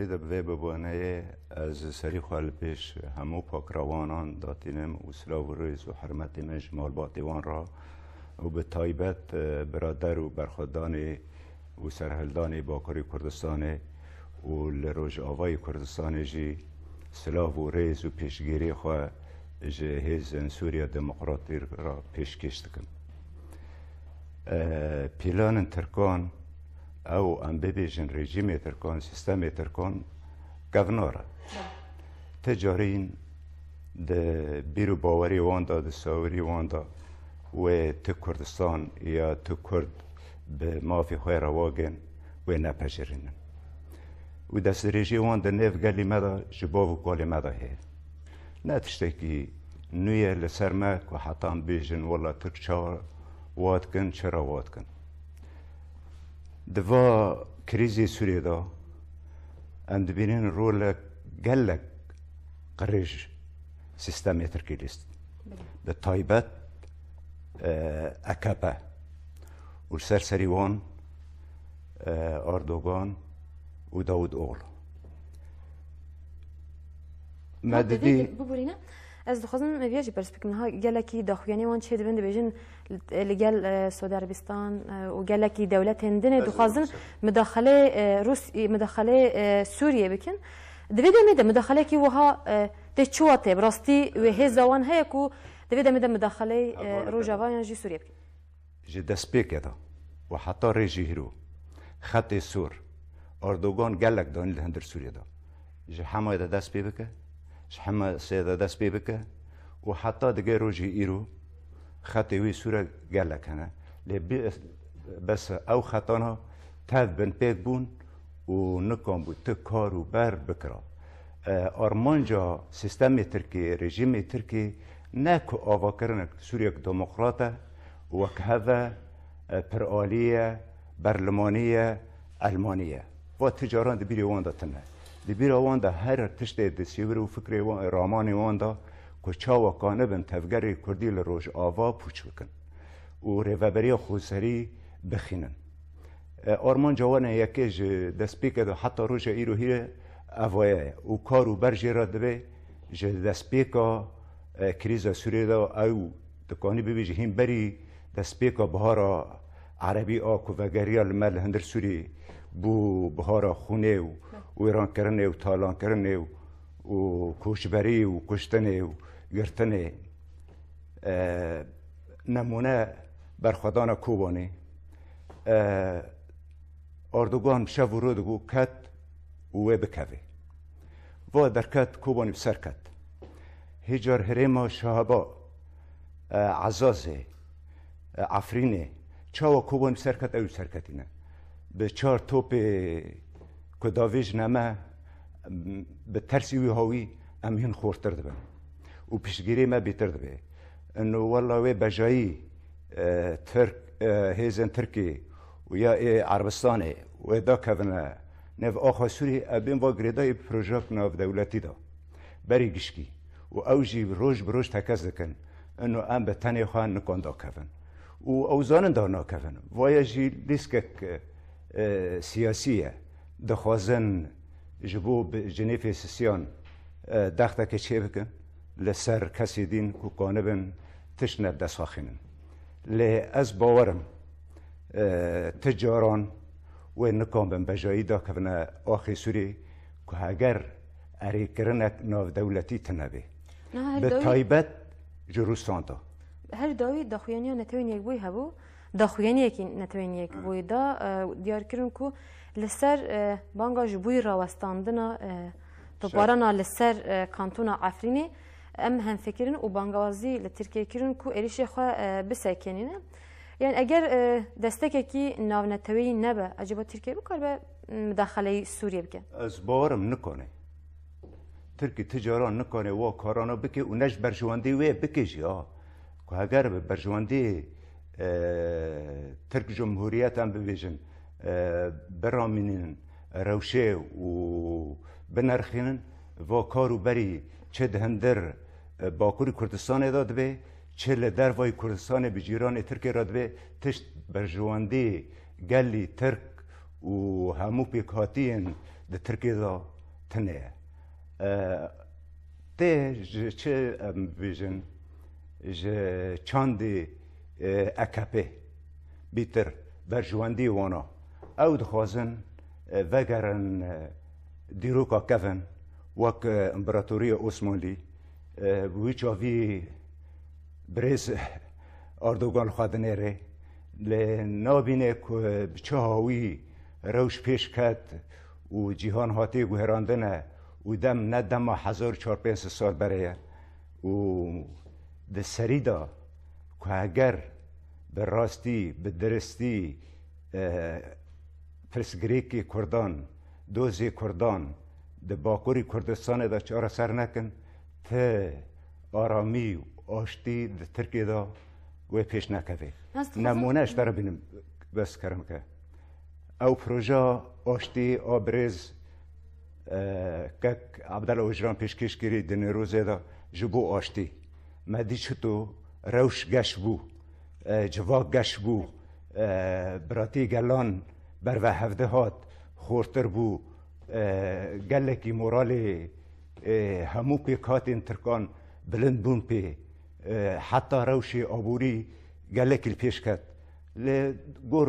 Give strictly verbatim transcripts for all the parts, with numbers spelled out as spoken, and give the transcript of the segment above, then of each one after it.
Vê de bi vê biboneyê ez serî xwe li pêş hemû pakrewanan datînim û silav û rêz û hurmetê min ji malbatê wan re û bi taybet, e, birader û berxwedanê û serhildanê Bakurê Kurdistanê û li Rojavayê Kurdistanê jî silav û rêz û pêşgirî xwe ji hêzên Sûriya Demokratîk re pêşkêş dikim. E, planên Tirkan, ew em bibêjin rejîmê Tirkan, sîstemê Tirkan kevnar e. Ti carîn di bîr û bawerê wan de, di sawirî wan de wê ti Kurdistan ya ti Kurd bi mafê xwe re wagin, wê nepejirînin. Û destdirêjiyê wan di nêv gelî me de ji bav û kalê me de heye. Ne tiştekî nû ye li ser me ku heta em bêjin, wela Tirk çawa wa dikin, çira wa dikin. Di va krîzê Sûriyê de em dibînin rolek gelek qirêj sîstemê Tirkî lîst. Bi taybet, e, A K P û li ser serî wan, e, Erdogan û Dawûd Oxlu. Me Ha, didî divê biborîne. Ez dixwazim vêya jî pirs bikim. Niha gelekî daxuyaniyê wan çêdibin, dibêjin li gel, e, Saûdî Erebistan, e, û gelekî dewletên din ê Ez dixwazin ê wisa. Midaxilê, e, Rûs-, midaxilê, e, Sûriyê bikin. Di vê demê de midaxileyekî wiha, e, tê çi watê? Bi rastî wê hêza wan heye ku di vê demê de midaxiley, e, Rojava yan jî Sûriyê bikin? Ji destpêkê de û heta rê jî hîro, xetê sor, Erdogan gelek danî li hundir Sûriyê de. Ji Hemayê de dest pê bike, ji Hemasê de dest pê bike û heta digê rojê îro xetê wî sor e, gelek hene. Lê bi-, bes ew xetana tev binpêk bûn û nikan bû ti kar û ber bikira. E, armanca sîstemê Tirkî, rejîmê Tirkî ne ku avakirinek Sûriyek demokrat e, wek hev e, e, piralî ye, berlimanî ye, elmanî ye. Va ti caran di bîrê wan de tune. Di bîra wan de her tiştê di sîwir û fikrê wan, ramanê wan de ku çawa kanibin tevgerê Kurdî li Rojava pûç bikin û rêveberiya xweserî bixînin. E, armanca wan e yekê ji destpêkê de heta roja îro hîre ev ye û kar û ber jê re dibe ji destpêka, e, krîza Sûriyê de ew dikanî bibêje hîn berî destpêka bihara erebî a ku vegeriya li me li hundir Sûrî bû bihara xûnê û wêrankirinê û talankirinê û, û koçberî û kuştinê û girtinê. E, nemûne berxwedana Kobanê. E, Erdogan şev û roj digot ket û wê bikeve. Va derket Kobanê bi ser ket. Hêcar herêma Şahaba, e, Ezazê, e, Efrînê, çawa Kobanê bi ser ket, ew bi ser ketîne. Bi çar topê ku davêjine me, bi tersî wî hawî em hîn xortir dibin û piştgirê me bêtir dibe. Ino wela wê bejayî, e, Tirk, e, hêzên Tirkî û ya ê Erebistanê wê dakevine nêv axa Sûrî, e, bên va girêdayî bi projek navdewletî de berî gişkî û ew jî roj bi roj tekez dikin. Ino em bi tenê xwe nikan dakevin û ew zanin da nakevin. Vaya jî lîskek, e, siyasî ye. Dixwazin ji bo bi Cinêfê Sisiyan, e, dexteke çê bikin li ser kesê dîn ku kanibin tişt ne bi dest xwe xînin. Lê ez bawer im, e, ti caran wê nikan bin bejayî dakevine axê Sûrî ku heger erêkirinek navdewletî tune bê. Niha her Bi dawî taybet ji Rûsan de. Her dawî daxuyaniya Netewên Yekbûyî hebû. Daxuyaniyekî Netewên Yekbûyî da, e, diyar kirin ku li ser, e, banga ji bo yî rawestandina, e, toparana li ser, e, kantona Efrînê em hemfikir in û bangawazî li Tirkiyê kirin ku êrîşê xwe, e, bisekinîne. Yani eger, e, destekekî navneteweyî nebe, ecêba Tirkiye bikaribe, m, midaxeleyî Sûriyê bike? Ez bawer im nikane. Tirkî ti caran nikane wa karana bike û ne ji berjewendî wê bike jî, ha. Ku heger bi berjewendî, e, Tirk Cumhuriyet em bibêjin, e, biramînin rewşê û binerxînin, va kar û berî çi di hundir, e, Bakurî Kurdistanê de dibe, çi li dervayî Kurdistanê bi cîranê Tirkê re dibe, tişt berjewendî gelî Tirk û hemû pêkhatiyên di Tirkiyê de tune ye. E, tê ji çi em bibêjin? Ji çandê, e, A K P bîtir berjewendiyê wan e. Ew dixwazin, e, vegerin, e, dîroka kevin wek, e, Împaratoriya Osmanlî, e, bi wî çavî birêz Erdogan li xwe dinêre. Lê nabîne ku bi çi hawî rewş pêş ket û cîhan hatiye guherandine û dem ne dema hezar û çar pênc sed sal berê ye û di serî de ku heger bi rastî, bi diristî, e, pirsgirêkê Kurdan, dozê Kurdan di Bakurî Kurdistanê de çareser nekin, ti aramî û aştî di Tirkiyê de wê pêş nekeve. Ez dixwazim Nemûne ji te re bînim, bes kerem ke. Ew proja aştî a birêz, e, kek Abdullah Ocalan pêşkêş kirî di Newrozê de ji bo aştî. Me dî çito rewş geş bû, e, civak geş bû, e, biratî gelan berve hevdi hat, xortir bû, e, gelekî moralê, e, hemû pêkhatên Tirkan bilind bûn pê, e, heta rewşê aborî gelekî li pêş ket. Lê gor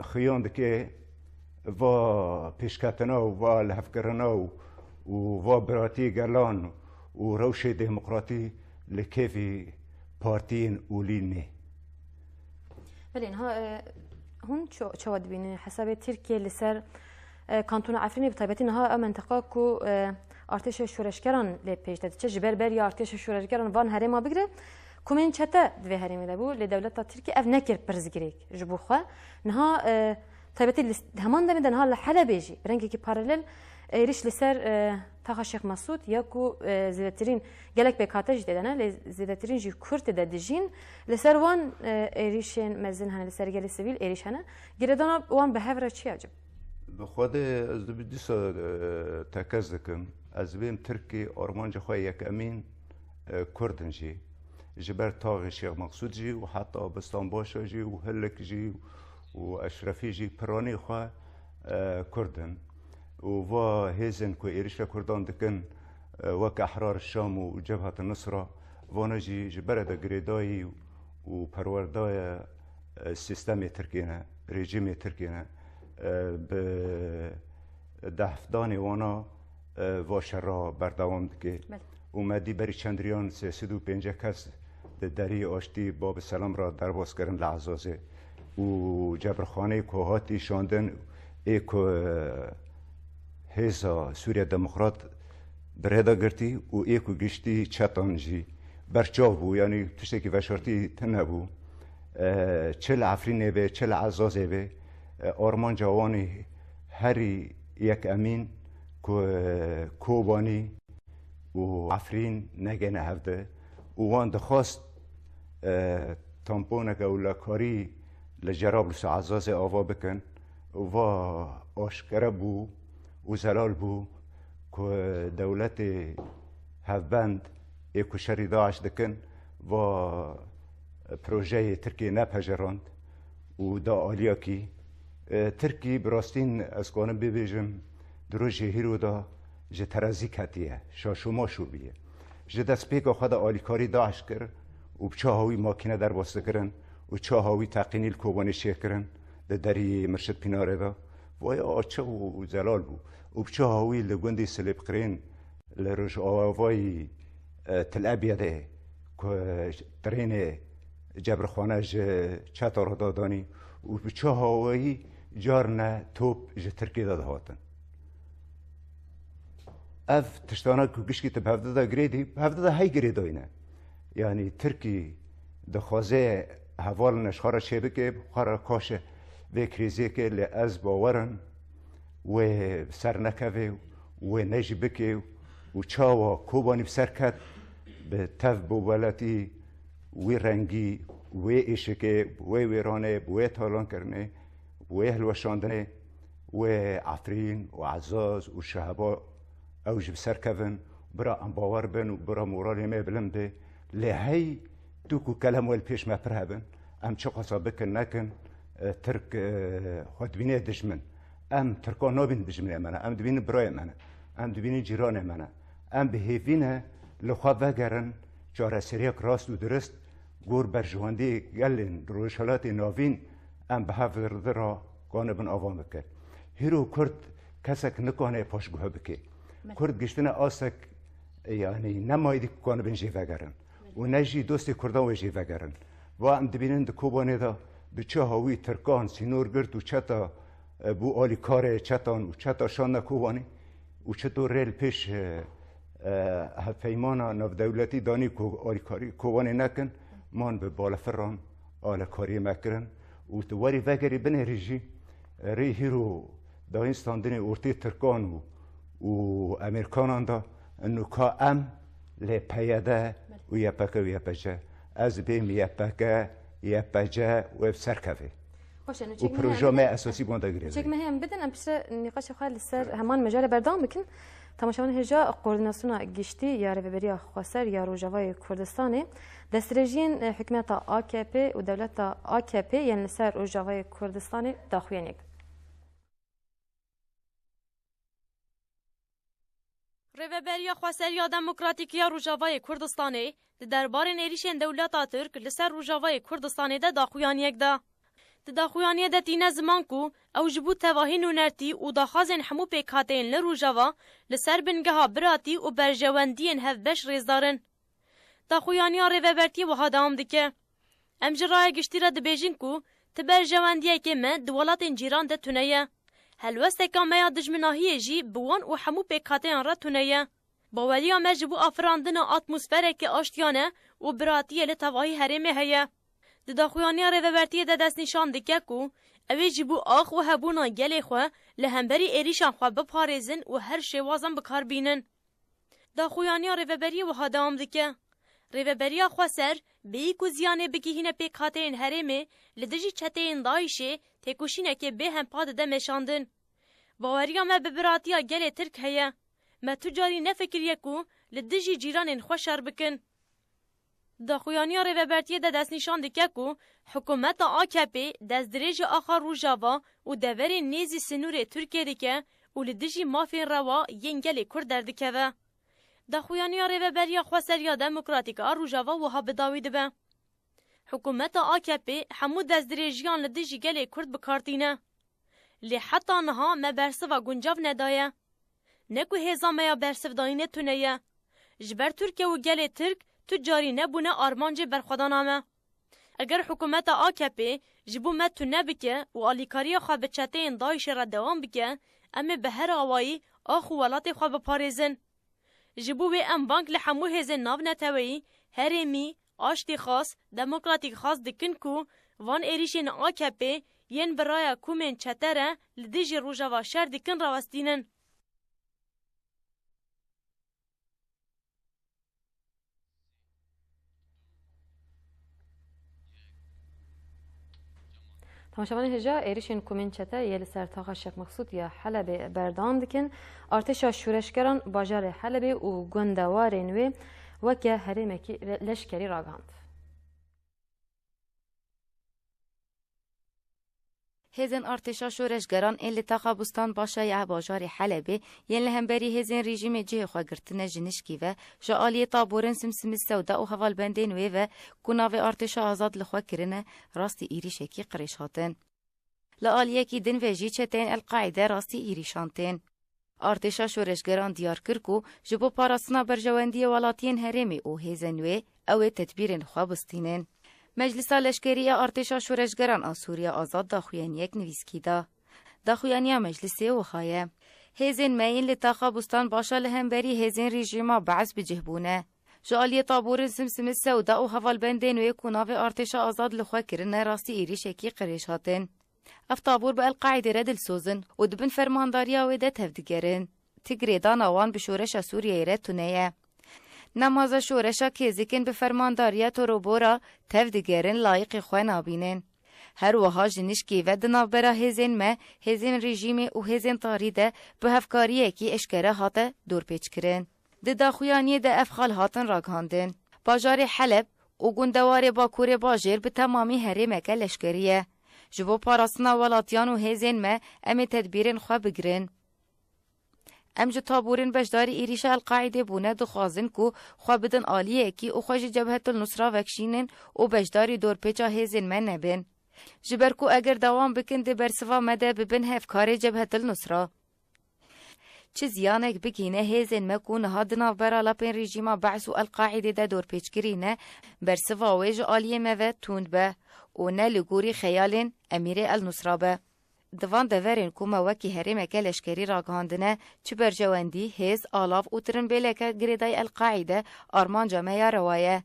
xiyan dike va pêşketina û va lihevkirina û, û va biratî gelan û rewşê demokratî li kêfî partiyên olî nê. Belê, niha, e, hûn ço-, çawa dibînin? Hesabê Tirkiye li ser, e, Kantona Efrînê bi taybetî niha ew menteqa ku, e, artêşa şoreşgeran lê pêş de diçe, ji ber beriya artêşa şoreşgeran van herêma bigire, komên çete di vê herêmê de bû, lê dewleta Tirkî ev nekir pirsgirêk ji bo xwe. Niha, e, taybetî li s-, heman demê de niha li Helebê jî bi rengekî paralel êrîş li ser, e, taxa Şêx Mesûd ya ku, e, zêdetirîn gelek pêkhate jî tê de ne, lê zêdetirîn jî Kurd tê de dijîn. Li ser wan, e, êrîşên mezin hene, li ser gelê sivîl êrîş hene. Girêdana wan bi hev re çi ye acaba? Bi Xwedê ez dibî dîsa, e, tekez dikim. Ez dibêm Tirkî armanca xwe yekemîn, e, Kurd in jî. Ji ber taxê Şêx Meqsûd jî û heta Bistanbaşa jî û Hilik jî û Eşrefî jî piranî xwe, e, Kurd in. Û va hêzên ku êrişa Kurdan dikin, e, wek Ehrar Şam û Cebhat Nusra, vana jî ji berê de girêdayî û perwerdaye, e, sîstemê Tirkiyê ne, rejîmê Tirkiyê ne. E, bi dehfdanê wana, e, va şera berdewam dike. Belê. Û me dî berî çend riyan sê sed û pêncî kes di deriyê aştî Babê Selam re derbas kirin li Ezazê. Û cebirxaneyê ku hatî şandin ê ku, e, Hêza Sûriya Demokrat bi rê de girtî û ê ku giştî çetan jî berçav bû, yanî tiştekî veşartî tune bû. E, çi li Efrînê be, çi li Ezazê be, e, armanca wan ê herî yekemîn ku, e, Kobanî û Efrîn negêne hevde û wan dixwast, e, tamponeke û lekarî li Cerablus û Ezazê ava bikin. Va aşkere bû û zelal bû ku dewletê hevbend ê ku şerî DAIŞ dikin, va projeyê Tirkiyê nepejerand û da aliyakî. E, Tirkî bi rastîn ez kanim bibêjim, di rojê hîro de ji terezî ketiye, şaşûmaşû bûye. Ji destpêka xwe de alîkarî DAIŞ kir û bi çaha wî makîne derbas dikirin û çaha wî teqînî li Kobanê çêkirin di derî Mirşid Pînarê de. Vaya açiq û zelal bû û bi çaha wî li gundî Silêbqirên li rojavayî, e, Til Ebyedê ku trênê cebrxane ji çeta re dadanî û bi çi hawayî carne top ji Tirkiyê de dihatin. Ev tiştana ku gişkî tu bi hevde de girêdî, bi hevde de hey girêdayî ne. Yanî Tirkî dixwaze hevalên ji xwe re çêbike, xwe re kaşe vê krîzê ke lê ez bawer im wê bi ser nekeve û wê ne jî bike û çawa Kobanî bi ser ket, bi tev bi welatî wî rengî, wê êşikê, wê wêranê, wê talankirinê, wê hilweşandinê, wê Efrîn û Ezaz û Şehba ew jî bi ser kevin, bira em bawer bin û bira moralê me bilind be. Lê hey tu ku kelem wê li pêş me pir hebin, em çiqasa bikin nekin, e, Tirk, e, xwe dibîne dijmin. Em Tirkan nabînin dijminê me ne, em dibînin birayê me ne, em dibînin cîranê me ne. Em bi hêvî ne li xwe vegerin çareseriyek rast û dirist gor berjewendî gelên Rojhilatê Navîn em bi hev re kanibin ava bike. Hîro Kurd kesek nikane paşguhe bike. Kurd giştine astek, yanî ne maydî ku kanibin jê vegerin û ne jî dostê Kurdan wê jê vegerin. Va em dibînin di Kobanê de bi çi hawî Tirkan sînor girt û çeta, e, bû alîkarê çetan û çeta şande Kobanê û çito rê li pêş, e, e, hevpeymana navdewletî danî ku alîkarî Kobanê nekin, man bi balefiran alîkariyê me kirin û tu werî vegerî binêrî jî, e, rê hîro dayîn standinê ortê Tirkan û, û Amerîkanan de, nuka em lê P Y D û Y P G û Y P G. Ez bêm Y P G, Y P G û ev serkevê. Baş e, û nûçek me proja heye me em bidin. Esasî bûn de girê Nûçek me heye em bidin, em piştre nîqaşê xwe li ser heman mejalê berdewam bikin. Temaşevanên hêja, Koordînasyona Giştî ya Rêveberiya Xweser ya Rojavayê Kurdistanê, destdirêjiyên, e, hikûmeta A K P û dewleta A K P yên li ser Rojavayê Kurdistanê daxuyaniyek. Rêveberiya Xweser ya Demokratîk ya Rojavayê Kurdistanê di derbarên êrîşên dewleta Tirk li ser Rojavayê Kurdistanê de daxuyaniyek da. Di daxuyaniyê de tîne ziman ku ew ji bo tevahî nûnertî û daxwazên hemû pêkhateyên li Rojava li ser bingeha biratî û berjewendiyên hevbeş rêzdar in. Daxuyaniya Rêvebertiyê wiha dewam dike: Em ji raya giştî re dibêjin ku ti berjewendiyekê me di welatên cîran de tune ye. Helwesteka me ya dijminahiyê jî bi wan û hemû pêkhateyan re tune ye. Baweriya me ji bo afirandina atmosfereke aştiyane û biratiyê li tevahî herêmê heye. Di daxuyaniya Rêvebertiyê de destnîşan dike ku ew ê ji bo ax û hebûna gelê xwe li hemberî êrîşan xwe biparêzin û her şêwazan bi kar bînin. Daxuyaniya Rêveberiyê wiha dewam dike: Rêveberiya Xweser bêyî ku ziyanê bigihîne pêkhateyên herêmê, li dijî çeteyên DAIŞ'ê têkoşînekê bêhempa dide meşandin. Baweriya me bi biratiya gelê Tirk heye. Me tu carî nefikiriye ku li dijî cîranên xwe şer bikin. Daxuyaniya Rêvebertiyê de destnîşan dike ku hikûmeta A K P destdirêjê axa Rojava û deverên nêzî sinûrê Tirkiyê dike û li dijî mafên rewa yên gelê Kurd derdikeve. Daxuyaniya Rêveberiya Xweser ya Demokratîk a Rojava wiha bi dawî dibe: Hikûmeta A K P hemû destdirêjiyan li dijî gelê Kurd bi kar tîne. Lê heta niha me bersiva guncav nedaye. Ne ku hêza me ya bersivdayînê tune ye. Ji ber Tirkiye û gelê Tirk tu carî nebûne armancê berxwedana me. Eger hikûmeta A K P ji bo me tune bike û alîkariya xwe bi çeteyên DAIŞ'ê re dewam bike, em ê bi her awayî ax û welatê xwe biparêzin. Ji bo wê em bang li hemû hêzên navneteweyî, herêmî, aştîxwaz, demokratîkxwaz dikin ku van êrîşên A K P yên bi raya komên çete re li dijî Rojava şer dikin rawestînin. Temaşevanên hêja, êrişên komên çete yê li ser taxa Şêx Meqsûd ya Helebê berdewam dikin. Artêşa şoreşgeran bajarê Helebê û gundewarên wê weke herêmekî re-, leşkerî ragihand. Hêzên artêşa şoreşgeran ên li taxa Bustan Başa ya bajarê Helebê yên li hemberî hêzên rejîmê cihê xwe girtine ji nişkî ve, ji aliyê taborên Simsimî Sewda û hevalbendên wê ve ku navê artêşa azad li xwe kirine, rastî êrîşekî qirêj hatin. Li aliyekî din ve jî çeteyên El-Qaîde rastî êrîşan tên. Artêşa şoreşgeran diyar kir ku ji bo parastina berjewendiyê welatiyên herêmê û hêzên wê, ew ê tedbîrên xwe bistînin. Meclisa Leşkerî ya Artêşa Şoreşgeran a Sûriye Azad daxuyaniyek nivîskî da. Daxuyaniya meclisê wiha ye: Hêzên me yên li taxa Bustan Başa li hemberî hêzên rejîma Be'es bi cih bûne. Ji aliyê taborên Simsimî Sewda û hevalbendên wê ku navê Artêşa Azad li xwe kirine, rastî êrîşekî qirêj hatin. Ev tabor bi El-Qaîdê re dilsoz in û di bin fermandariya wê de tevdigerin. Ti girêdana wan bi şoreşa Sûriyeyê re tune ye. Nemaza şoreşa kêzikin bi fermandariya Torobora tevdigerin, layiqê xwe nabînin. Her wiha ji nişkî ve di navbera hêzên me, hêzên rejîmê û hêzên tarî de bi hevkariyekî eşkere hate dorpêçkirin. Di daxuyaniyê de ev xal hatin ragihandin. Bajarê Heleb û gundewarê bakurê bajêr bi temamî herêmeke leşkerî ye. Ji bo parastina welatiyan û hêzên me, em ê tedbîrên xwe bigirin. Em ji tabûrên beşdarî êrîşa El-Qaîdê bûne dixwazin ku xwe bidin aliyekî û xwe ji Cebhetul Nusra vekişînin û beşdarî dorpêça hêzên me nebin. Ji ber ku eger dewam bikin, di bersiva me de bibin hevkarê Cebhetul Nusra. Çi ziyanek bigihîne hêzên me ku niha di navbera lapên rejîma Be's û El-Qaîdê de dorpêçkirî ne, bersiva wê ji aliyê me ve tund be û ne li gorî xeyalên Emîrê El-Nusra be. Di van deverên ku me wekî herêmeke leşkerî ragihandine, çi berjewendî, hêz, alav û tirimbêleke girêdayî El-Qaîde armanca me ya rewa ye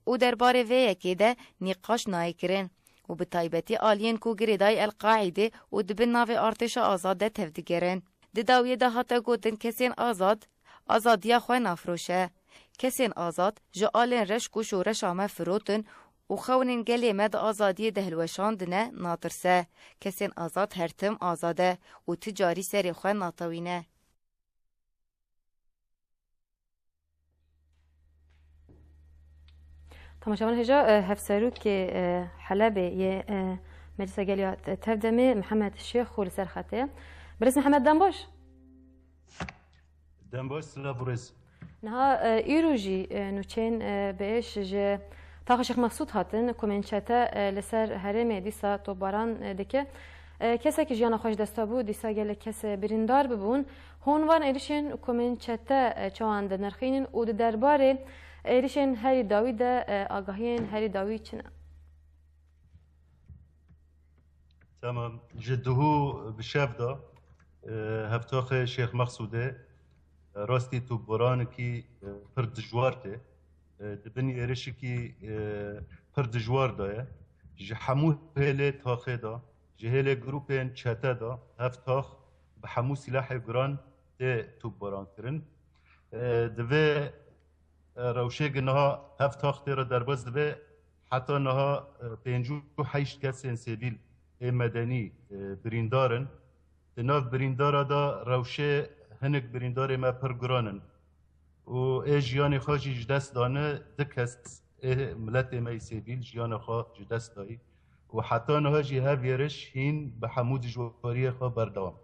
û derbarê vê yekê de nîqaş nayê kirin û bi taybetî aliyên ku girêdayî El-Qaîdê û di bin navê artêşa azad de tevdigerin. Di dawiyê de hate gotin, kesên azad azadiya xwe nafroşe. Kesên azad ji alên reş ku şoreşa me firotin û xewnên gelê me di azadiyê de hilweşandine natirse. Kesên azad her tim azad e û ti carî serê xwe natewîne. Temaşevan hêja, e, hevserokê, e, Helebê yê, e, Meclisa Gel ya Te-, Tevdemê Mihemed Şêxo li ser xetê. Birêz Mihemed, dem baş? Dem baş, silav û rêz. Niha, e, îro jî, e, nûçeyên, e, bi êş ji taxa Şêx Mexsûd hatin, komên çete, e, li ser herêmê dîsa topbaran, e, dike. E, kesekî jiyana xwe ji dest da bû, dîsa gelek kes, e, birîndar bibûn. Hûn van êrişên komên çete, e, çawan dinirxînin û di derbarê êrişên herî dawî de, e, agahiyên herî dawî çi ne? Tamam. Ji duhû bi şev de, e, hevtaxê Şêx Mexsûdê, e, rastî topbaranekî, e, pir dijwar tê. E, di bin êrişekî, e, pir dijwar de ye. Ji hemû hêlê taxê de, ji hêlê grûpên çete de, hevtax bi hemû sîlahê guran tê topbaran kirin. E, di vê, e, rewşê gi niha hevtax tê re derbas dibe, heta niha, e, pêncî û heşt kesên sivîl ê medenî, e, birîndar in. Di nav birîndara de rewşê hinek birîndarê me pir guran in. Û ê jiyanê xwe jî ji dest dane, du kes ê miletê me yî sivîl jiyana xwe ji dest dayî. Û heta niha jî hev êriş hîn bi hemû dijwariyê xwe berdewam.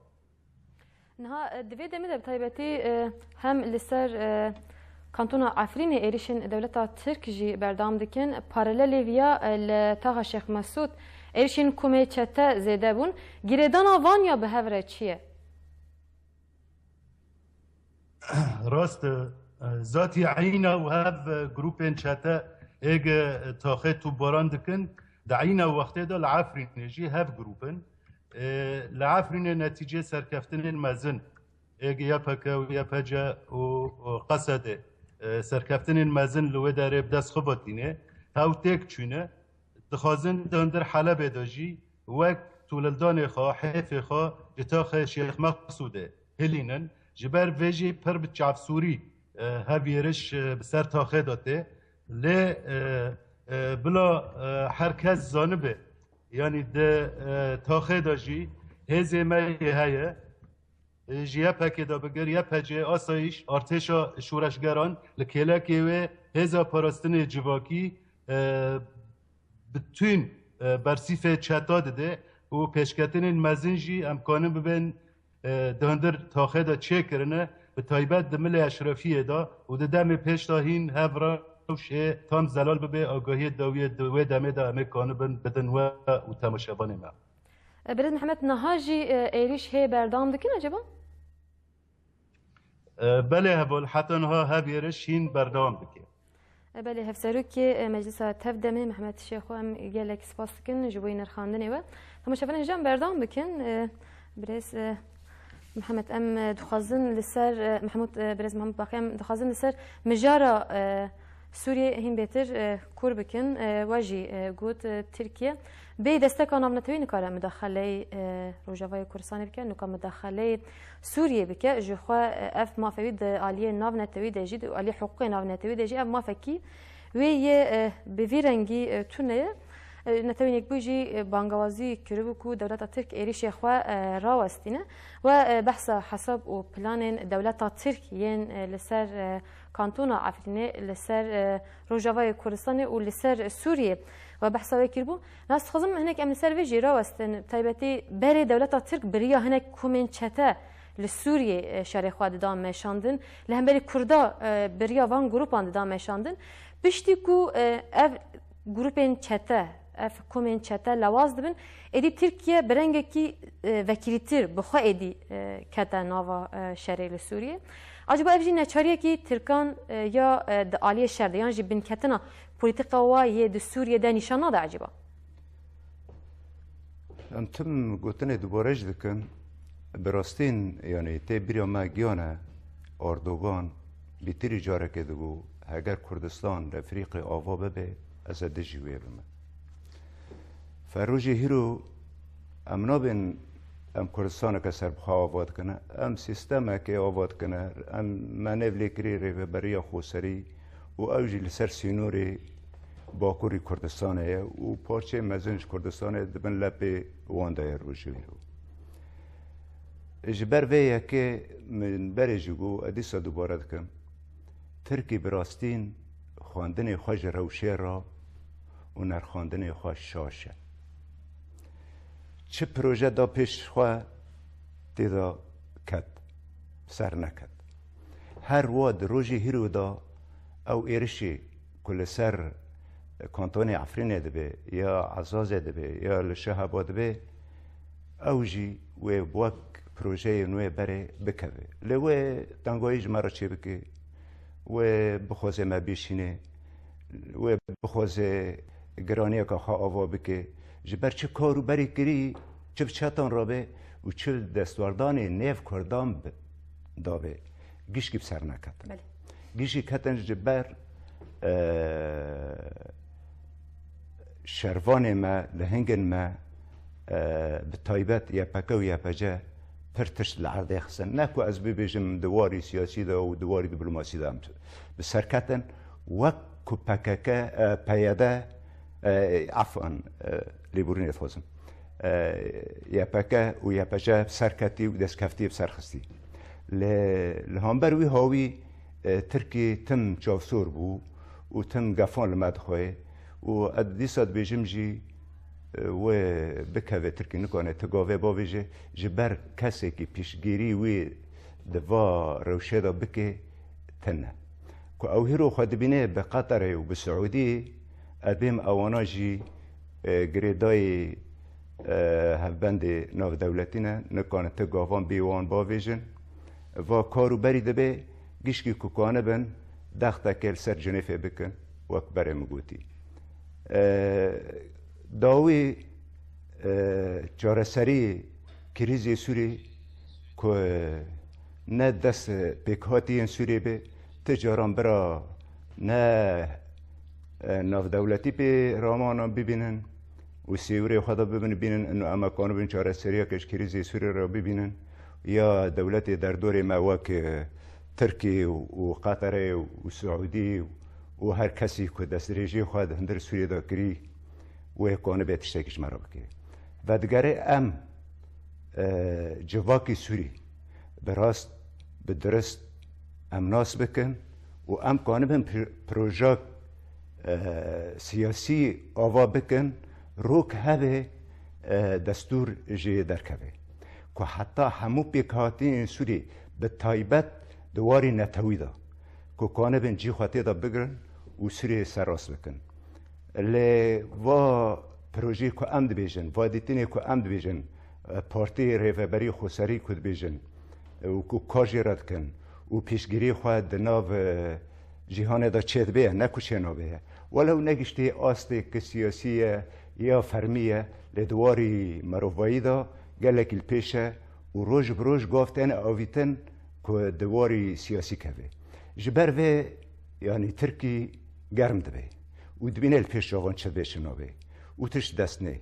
Niha, e, di vê demê de bi taybetî, e, hem li ser, e, kantona Efrînê êrişên dewleta Tirk jî berdewam dikin. Paralelê viya, e, li taxa Şêx Mesûd êrişên komê çete zêde bûn. Girêdana van ya bi hev re çi ye? Rast e, zatî eyna û hev, e, grûpên çete êge, e, taxê topbaran dikin, di eyna wextê de li Efrînê jî hev grûp in. E, li Efrînê netîcê serkeftinên mezin, êge Y P G û Y P C û, û Qesedê, e, serkeftinên mezin li wê derê bi dest xwe ve tîne, hew têk çûne. Dixwazin di hundir Helebê de jî wek tûlildanê xwe, hêfê xwe ji taxê Şêx Mexsûdê hilînin. Ji ber vê jî pir bi çavsûrî, e, hev êriş, e, bi ser taxê de tê. Lê, e, e, bila, e, her kes zanibe, yanî di, e, taxê de jî hêzê me yê heye. E, ji Y P G de bigir, Y P C, asayîş, artêşa şoreşgeran li kêlekê wê hêza parastinê civakî, e, bi tûn, e, bersîfê çeta dide û pêşketinên mezin jî em kanin bibên, e, di hundir taxê de çêkirine, bi taybet di milê eşrefiyê de û di demê pêş de hîn hev rewş ê tam zelal bibe, agahiyê dawiyê di wê demê de em ê kanibin bidin we û temaşevanê me. E, Birêz Mihemed, niha jî, e, êrîş hê berdewam dikin acaba? E, belê heval, heta niha hev êriş hîn berdewam dike. E, belê, Hevserokê, e, Meclisa Tevdemê Mihemed Şêxo, em gelek spas dikin ji bo yê nirxandinê we. Temaşevanên hêja, em berdewam bikin. E, Birêz, e, Mihemed, em, e, dixwazin li ser, e, Mehmûd, e, Birêz Mehmûd Baqî, em dixwazin li ser mijara, e, Sûriyê hîn bêtir, e, kûr bikin. E, we jî, e, got, e, Tirkiye bê desteka navnetewî nikare midaxeleyê, e, Rojavayê Kurdistanê bike, nuka midaxeleyê Sûriyê bike, ji xwe, e, ev mafê wî di aliyê navnetewî de jî, di aliyê hiqûqê navnetewî de jî ev mafekî wê yê, e, bi vî rengî, e, tune ye. Netewên Yekbûyî jî, e, bangawazî kiribû ku dewleta Tirk êrişê xwe, e, rawestîne. We, e, behsa hesab û planên dewleta Tirk yên, e, li ser, e, Kantona Efrînê, li ser, e, Rojavayê Kurdistanê û li ser Sûriyê we behsa wê kiribû. Nas dixwazim hinek em li ser vê jî rawestin. Bi taybetî berê dewleta Tirk bi riya hinek komên çete li Sûriyê, e, şerê xwe dida meşandin. Li hemberî Kurda, e, bi riya van grûpan dida meşandin. Piştî ku, e, ev grûpên çete, ev komên çete lewaz dibin, êdî Tirkiye bi rengekî, e, vekirîtir bi xwe êdî, e, kete nava, e, şerê li Sûriyê. Acaba ev jî neçariyekî Tirkan, e, ya, e, di aliyê şer de yan jî binketina polîtîka wa yê di Sûriyê de nîşan nade acaba? Em tim gotinê dubare jî dikin. Bi rastîn, yanî tê bîra me giyane Erdogan bîtirî carekê digo, heger Kurdistan li Efrîqê ava bibe, ez ê dijî wê bime. Ferû jî hîro em nabên em Kurdistaneke serbixwe ava dikine, em sîstemekê ava dikine, em me nêv lê kirî rêveberiya xweserî û ew jî li ser sînorê Bakurî Kurdistanê ye û parçeyê mezin ji Kurdistanê di bin lepê wan de ye rojê hîro. Ji ber vê yekê min berê jî got, ez dîsa dubare dikim, Tirkî bi rastîn xwendinê xwe ji rewşê re û nerxandinê xwe şaş e. Çi proje da pêş xwe tê de ket, ser neket. Her wa di rojê hîro de ew êrişê ku li ser kantonê Efrînê dibe, ya Ezazê dibe, ya li Şehaba dibe, ew jî wê wek projeyên wê berê bikeve. Lê wê tengayî ji me re çêbike, wê bixwaze me bişîne, wê bixwaze giraniyeka xwe ava bike. Ji ber çi kar û berî kirî, çi bi çetan re be û çi destwerdanê nêv Kurdan bi, dabe, gişkî bi ser neketin. Belê. Gişkî ketin ji ber, e, şervanê me, lehingên me, e, bi taybet Y P G û Y P G pir tişt li erdê xistin. Ne ku ez bibêjim di warî siyasî de û di warî diplomasî de em bi ser ketin, wek ku P K K, e, P Y D, e, efwan, e, lêborînê dixwazim. E, Y P G û Y P G bi ser ketî û destkeftî bi ser xistî. Li, li hember wî hawî, e, Tirkî tim çavsor bû û tim gefan li me dixwayê û ez dîsa dibêjim jî, e, wê bikeve Tirkî nikane ti gavê bavêje, ji ber kesekî piştgirî wî di va rewşê de bike tune. Ku ew hîro xwe dibîne bi Qeterê û bi Siûdî, ez bêm ewana jî, e, girêdayî, e, hevbendê navdewletî ne, nikane ti gavan bê wan bavêjin. Va kar û berî dibe gişkî ku kanibin dexteke li ser Cinêfê bikin, wek berê min gotî. E, dawî, e, çareserî krîzê Sûrî ku ne dest pêkhatiyên Sûrî be, ti caran bira ne, e, navdewletî pê ramanan bibînin û sêwirê xwe de bibin bînin, ino em ê kanibin çareseriyeke ji krîzê Sûrî re bibînin, ya dewletê derdorê me wek, e, Tirkî û, û Qeterê û Siûdî û her kesî ku destdirêjiyê xwe di hundir Sûriyê de kirî, wê konibe tiştekî ji me re bike. Vedigere em, e, civakî Sûrî bi rast, bi dirist em nas bikin û em kanibin pir-, proje, e, siyasî ava bikin, rok hebe, e, destûr jê derkeve. Ku heta hemû pêkhatiyên Sûrî bi taybet di warî netewî de ku kanibin cî xwe tê de bigirin û Sûriyê serrast bikin. Lê va projeyê ku em dibêjin, va dîtinê ku em dibêjin, e, partiyê rêveberî xweserî ku dibêjin, e, û ku kar jê re dikin û pêşgirî xwe di nav, e, cîhanê de çêdibe ye, ne ku çênabe ye. Welew negiştî astê ku siyasî ye ya fermî ye, lê di warî mirovayî de gelekî li pêş e û roj bi roj gav têne avîtin ku di warî siyasî keve. Ji ber vê, yanî Tirkî germ dibe û dibîne li pêş çavan çi dibe çi nabe û tişt dest nê.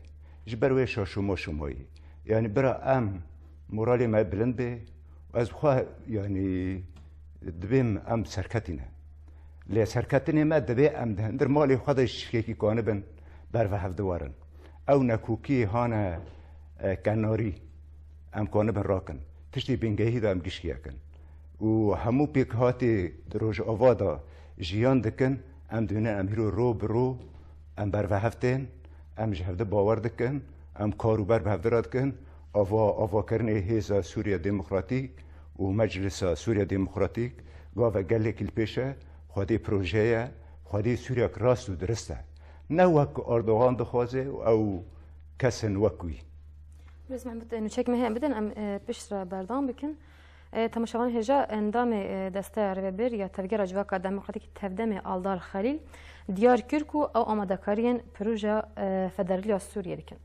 Ji ber wê şaşûma şumayî. Yanî bira em moralê me bilind be, ez xwe, yanî dibêm em serketî ne. Lê serketinê me divê em di hundir malê xwe de ji şikekî kanibin, Berve hev diwerin. Ew nekokiyê hane, e, kenarî. Em kanibin rakin. Tiştê bingehî de em gişkiye kin. Û hemû pêkhatê di Rojava de jiyan dikin, em dibînin em hîro ro bi ro em berve hev tên, em ji hevdi bawer dikin, em kar û ber bi hevdi re dikin. Ava, avakirinê Hêza Sûriya Demokratîk û Meclisa Sûriya Demokratîk gave gelekî li pêş e, xwedî proje ye, xwedî Sûriyek rast û dirist e. Ne wek Erdogan dixwaze û ew kesin wek wî. Birêz Mehmûd, e, nûçek me heye bidin, em, e, pişt re berdewam bikin. E, temaşevanên hêja, endamê, e, Desteya Rêvebir ya Tevgera Civaka Demokratîk Tevdemê Aldar Xelîl diyar kir ku ew amadekariyên projeya, e, federaliya Sûriyê dikin.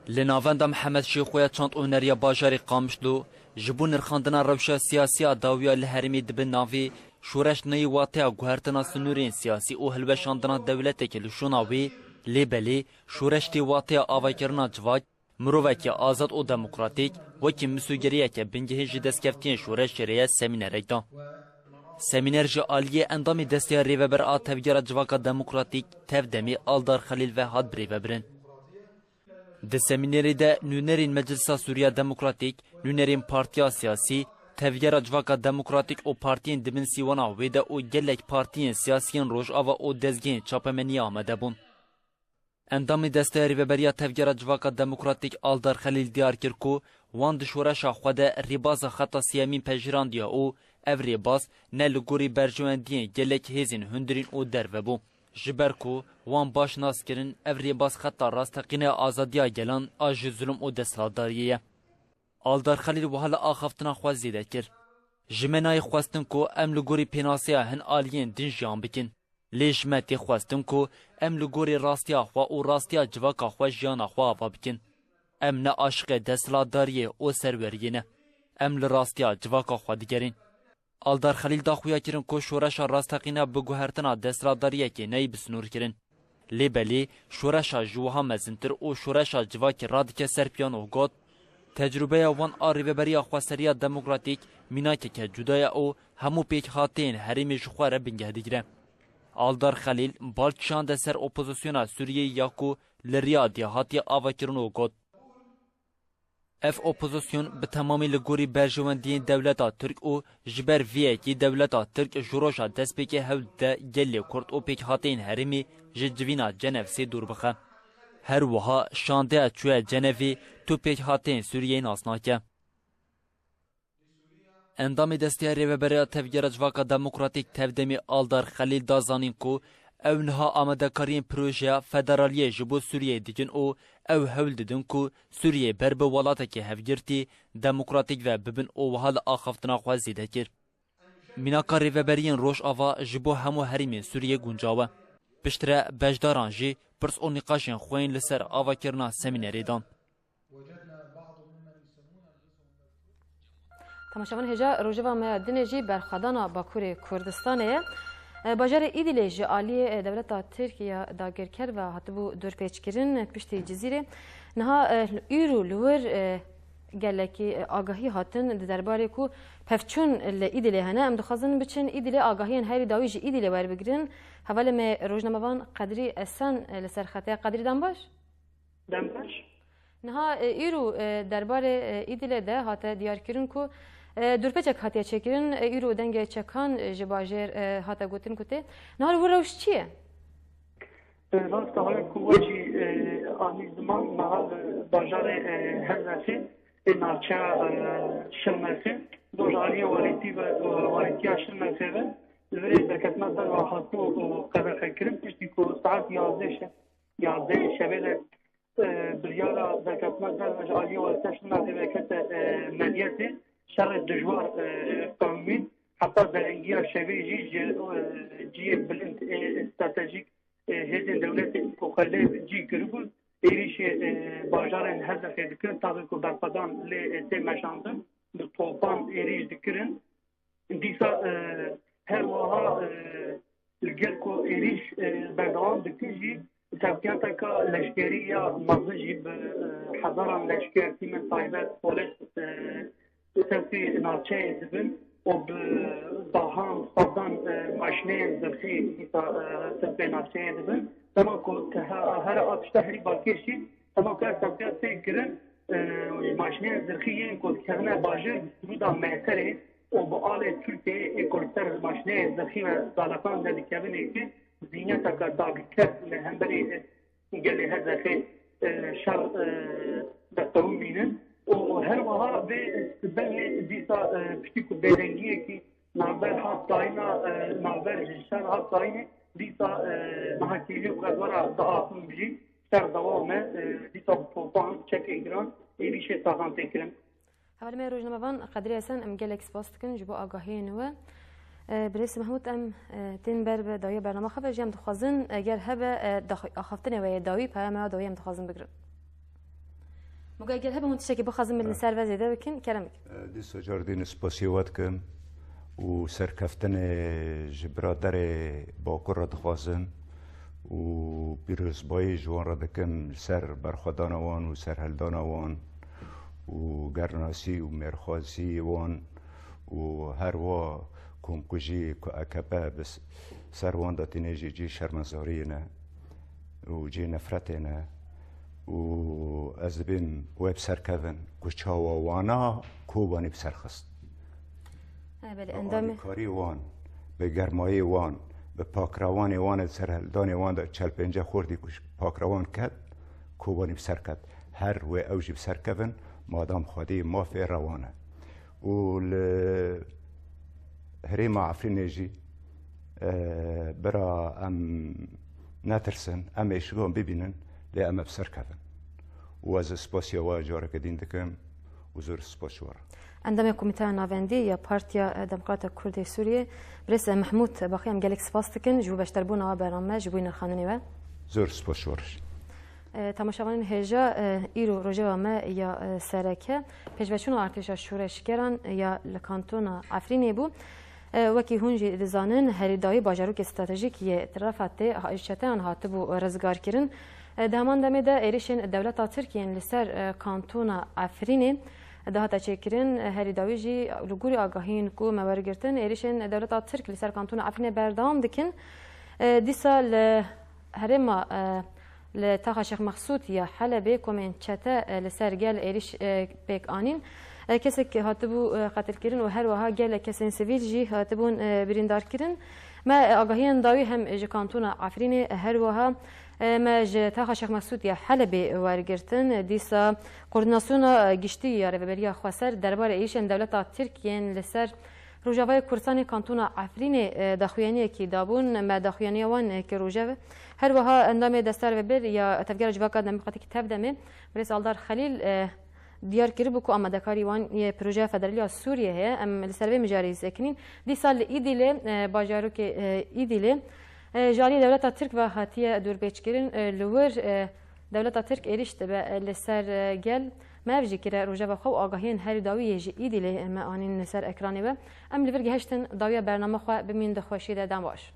Li navenda Mihemed Şêxoya çand û huneriya bajarê Qamişlo ji bo nirxandina rewşa siyasî ya dawiya li herêmê dibe navê şoreş neyê wateya guhertina sinûrên siyasî û hilweşandina dewleteke li şûna wê, lê belê şoreş tê wateya avakirina civak, mirovekî azad û demokratîk, wekî misogeriyeke bingehîn ji destkeftiyên şoreşê re ye semînerek da. Semîner ji aliyê endamê Desteya Rêveber a Tevgera Civaka Demokratîk, Tevdemê Aldar Xelîl ve hat birêvebirin. Di semînerê de nûnerên Meclisa Sûriya Demokratîk, nûnerên partiya siyasî, Tevgera Civaka Demokratîk û partiyên di bin sîwana wê de û gelek partiyên siyasiyên Rojava û dezgehên çapemeniyê amade bûn. Endamê Desteya Rêveberiya Tevgera Civaka Demokratîk Aldar Xelîl diyar kir ku wan di şoreşa xwe de rêbaza xeta sêyemîn pejîrandiye û ev rêbaz ne li gorî berjewendiyên gelek hêzên hundirîn û derve bû. Ji ber ku wan baş nas kirin, ev rêbaz xeta rasteqîna azadiya gelan a ji zulm û desthilatdariyê ye. Aldar Xelîl wiha li axaftina xwe zêde kir. Ji me nayê xwestin ku em li gorî pênaseya hin aliyên din jiyan bikin. Lê ji me tê xwestin ku em li gorî rastiya xwe û rastiya civaka xwe jiyana xwe ava bikin. Em ne aşiqê desthilatdariyê û serweriyê ne. Em li rastiya civaka xwe digerîn. Aldar Xelîl da xuyakirin ku şoreşa rasteqîne bi guhertina desthilatdariyekê neyê bi sinûr kirin. Lê belê şoreşa ji wiha mezintir û şoreşa civakî radike ser piyano got, tecrûbeya wan a Rêveberiya Xweseriya Demokratîk mînakeke cuda ye û hemû pêkhateyên herêmê ji xwe re bingeh digire. Aldar Xelîl bal kişande ser opozisyona Sûriyeyê ya ku li Riyadê hatiye avakirin û got, ev opozisyon bi temamî li gorî berjewendiyên dewleta Tirk û ji ber vê yekê dewleta Tirk ji roja destpêkê hewl dide gelê Kurd û pêkhateyên herêmê ji civîna Cenevsê dûr bixe. Her wiha şandeya çûye Cenevê tu pêkhateyên Sûriyeyê nas nake. Endamê Desteya Rêveberiya Tevgera Civaka Demokratîk Tevdemê Aldar Xelîl da zanîn ku ew niha amadekariyên projeya federaliyê ji bo Sûriyeyê dikin û ew hewl didin ku Sûriyê ber bi welatekê hevgirtî, demokratîk ve bibin û wiha li axaftina xwe zêde kir. Mînaka rêveberiyên Rojava ji bo hemû herêmên Sûriyê guncaw e. Piştre beşdaran jî pirs û nîqaşên xwe yên li ser avakirina semînerê dan. Temaşevan hêja, rojeva me ya dinê jî berxwedana Bakurê Kurdistanê ye. E, bajarê Îdîlê ji aliyê, e, dewleta Tirk ya dagirker ve hatibû dorpêçkirin piştî Cizîrê. Niha, e, îro li wir, e, gelekî, e, agahî hatin di derbarê ku pevçûn li Îdîlê hene. Em dixwazin biçin Îdîlê, agahiyên herî dawî ji Îdîlê werbigirin. Hevalê me rojnamevan Qedrî Esen, e, li ser xetê. Qedrî, dem baş? Dem baş. Niha, e, îro, e, derbarê, e, Îdîlê de hate diyarkirin ku, e, dorpêçek hatiye çêkirin, e, îro dengê çekan, e, ji bajêr, e, hate gotin ku tê. Niha li wir rewş çi ye? E, rast e, wek ku we jî, e, anî ziman, niha li bajarê, e, Helmesê, ê navçeya, e, Şilmesê, doj aliyê welêtî ve, e, welêtiya Şilmesê ve, li virê derketina derve hatibû, e, qedexekirin, piştî ku saet yazdeh şe-, yazdeh şevê de, e, biryara derketina derve ji aliyê welêtiya Şilmesê ve kete, e, Medyetê, şerê dijwar, e, qewimîn, heta derengiya şevê jî ji, e, cihê bilind, e, stratejîk, e, hêzên dewletê ku xwe lê cî kiribûn, êrîşê, e, bajarên Helmesê dikin, taxê ku berxwedan lê, e, tê meşandin, bi topan êrîş dikirin. Dîsa, e, her wiha, e, li gel ku êrîş, e, berdewam dike jî, tevkiyateka leşkerî ya mezin jî bi, e, hezaran leşker, tîmên taybet, polîs, e, li ser vî navçeyê dibin. û bi dahan, sedan, e, maşîneyên zirxî dîsa, e, sirfê navçeyê dibin. Dema ku te-, he-, here a tişta herî balkêş jî, dema ku ev tevdiya tê kirin, e, maşîneyên zirxî yên ku dikevine bajêr bi sirûda meterê û bi alê Tirkiyeyê ê ku li ser maşîneyê zirxî ve zalekan de dikevin ê ki zîhniyeteke dagirker li hemberî gelê H D P, e, şer, e, destewî bînin. Û her wiha vê sibehê dîsa, e, piştî ku bêdengiyekî navber hat dayîna, e, navber ji şer hat dayînê, dîsa, e, niha kêliyê ku ez wera diaxivim jî şer dewam e, e, dîsa bi topan, çekên giran êrîşê taxan tê kirin. Hevalê me rojnamevan Qedirê Esen, em gelek spas dikin ji bo agahiyên we. E, Birêz Mehmûd, em, e, tên ber bi dawiya bernama xwe ve jî em dixwazin, eger hebe, e, dax-, axaftinê we yê dawî, peyama dawî em dixwazin bigirin. Muga eger hebe hûn tiştekî bixwazin min li ser ve zêde bikin, kerem bikin. E, dîsa car dîn spasiyê we dikim û serkeftinê ji biraderê Bakur re dixwazim û pîrozbayî ji wan re dikim li ser berxwedana wan û serhildana wan û gernasî û mêrxwazî wan û her wa komkujî ku A K P bi s-, ser wan de tîne jî cî şermezariyê ne û cî nefretê ne û ez dibêm wê bi ser kevin ku çawa wana Kobanî bi ser xist. E, belê, Bi endamê alîkarî wan, bi germayê wan, bi pakrewanê wan ê serhildanê wan de çelpênce xortî ku ji pakrewan ket, Kobanî bi ser ket. Her wê ew jî bi ser kevin, madam xwedî mafê rewan e. Û li herêma Efrînê jî, e, bira em netirsin, em êşigan bibînin, lê em ê bi ser kevin. Û ez spasiya we careke dîn dikim û zor spas ji we re. Endamê Komîteya Navendî ya Partiya Demokrata Kurd ê Sûriyê, Birêz Mehmûd Baxî, em gelek spas dikin ji bo beşdarbûna we bername, ji bo nirxandinê we. Zor spas ji we re jî. E, temaşevanên hêja, e, îro rojeva me ya, e, sereke, pêşveçûna artêşa şoreşgeran ya li kantona Efrînê bû. E, wekî hûn jî dizanin, herî dawî bajarokê stratejîk yê Refatê ha-, ji çeteyan hatibû rizgarkirin. E, di heman demê de êrişên dewleta Tirk yên li ser, e, kantona Efrînê dihate çêkirin. E, herî dawî jî li gorî agahiyên ku me wergirtin, êrişên dewleta Tirk li ser kantona Efrînê berdewam dikin. E, dîsa li herêma, e, li taxa Şêx Mexsûd ya Helebê komên çete, e, li ser gel êrîş, e, pêk anîn. E, kesek hatibû, e, qetilkirin û her wiha gelek kesên sivîl jî hatibûn, e, birîndarkirin. Me, e, agahiyên dawî hem ji kantona Efrînê, e, her wiha, e, me ji taxa Şêx Mexsûd ya Helebê wergirtin. Dîsa Koordînasyona Giştî ya Rêveberiya Xweser derbarê êrîşên dewleta Tirk yên li ser Rojavayê Kurdistanê kantona Efrînê, e, daxuyaniyekî dabûn. Me daxuyaniya wan, e, kir rojev. Her wiha endamê Desta Rêvebir ya Tevgera Civaka Demokratîk TEV-DEMê, Birêz Aldar Xelîl, e, diyar kiribû ku amadekarî wan yê projeya federalî ya Sûriyê heye. Em li ser vê mijarê yî sekinîn. Dîsa li Îdîlê, e, bajarokê, e, Îdîlê, e, ji aliyê dewleta Tirk ve hatiye dorpêçkirin, e, li wir, e, dewleta Tirk êrîş dibe, e, li ser, e, gel. Me ev jî kire rojeva xwe û agahiyên herî dawî yê ji Îdîlê me anîn li ser ekranê we. Em li vir gihiştin dawiya bernama xwe, bimîn di xweşiyê de, dem baş.